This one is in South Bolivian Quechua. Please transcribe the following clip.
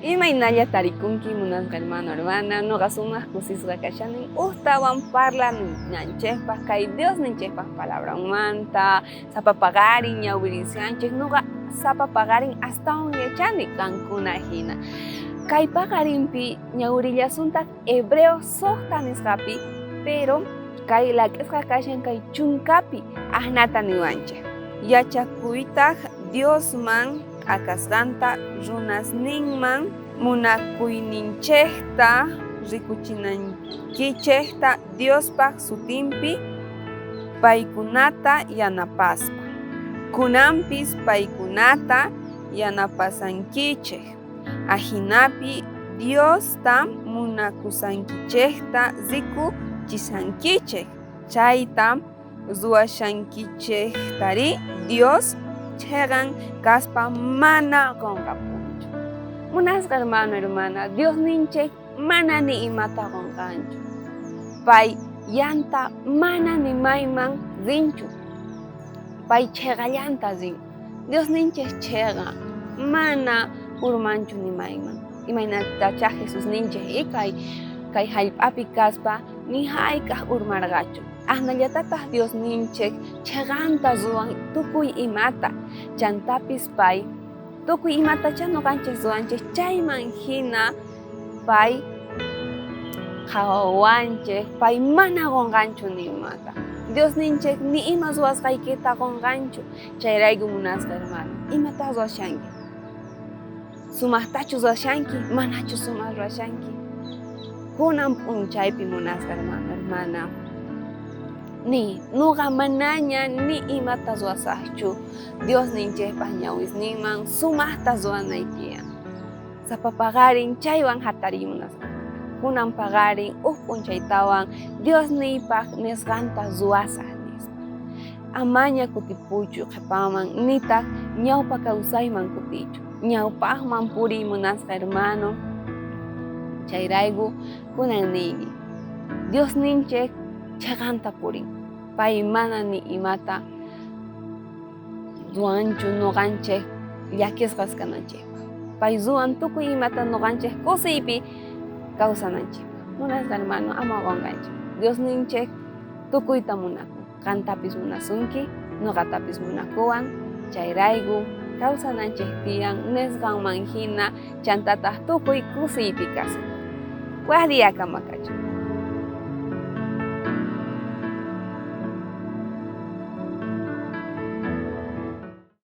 Imaynalla tarikunki munasqa hermano, hermana, noqa sumaq kusisqa kashani ujtawan parlananchejpaj kay Diosninchejpaj palabranmanta, sapa paqarin ñawirisanchej, noqa sapa paqarin astawan yachani qankuna jina. Kay paqarinpi ñawirillasuntaj Hebreo sojta nisqapi, pero kay lak'isqa kashan kay chunkapi ajnata niwanchej. Yachakuytaj Diosman t'akasqanta runasninman munakuyninchejta rikuchinaykichejta Diospaj sutinpi paykunata yanapaspa. Kunanpis paykunata yanapasankichej. Ajinapi Diosta munakusankichejta rikuchisankichej. Chayta ruwashankichejtarí Dios cheqan kaspa mana qonqapunchu. Munasqa hermano, hermana, Diosninchej mana ni imata qonqanchu. Pay llanta mana ni mayman rinchu. Pay cheqallanta rin. Diosninchej cheqa mana urmanchu ni mayman. Imaynatachá Jesusninchej ikay kay jallp'api kaspa ni jayk'aj urmarqachu. Ajnallatataj Diosninchej cheqanta ruwan tukuy imata. Chantapis pay tukuy imatachá noqanchej ruwanchej chayman jina pay qhawawanchej, pay mana qonqanchu ni imata. Diosninchej ni ima ruwasqaykita qonqanchu. Chayrayku munasqa hermano, imatá ruwashanki? Sumajtachu ruwashanki, manachu sumaj ruwashanki? Kunan p'unchaypi munasqa hermano, hermana, ni noqa manaña ni imata ruwasajchu Diosninchejpaj ñawisninman sumajta ruwanay tiyan. Sapa paqarin chaywan jatariy munasqa. Kunan paqarin uj p'unchaytawan Diosniypaj nisqanta ruwasaj nispa. Amaña kutipuychu qhepaman, nitaj ñawpa kawsayman kutiychu. Ñawpajman puriy munasqa hermano. Chayrayku kunan niyki, Diosninchej cheqanta purin. Pay mana ni imata ruwanchu noqanchej llakisqas kananchejpaj. Pay ruwan tukuy imata noqanchej kusiypi kawsananchejpaj. Munasqa hermano, ama qonqanchej. Diosninchej tukuyta munakun. Qantapis munasunki, noqatapis munakuwan. Chayrayku kawsananchej tiyan nisqanman jina chantataj tukuy kusiypi kasun. Waj diakama kachun.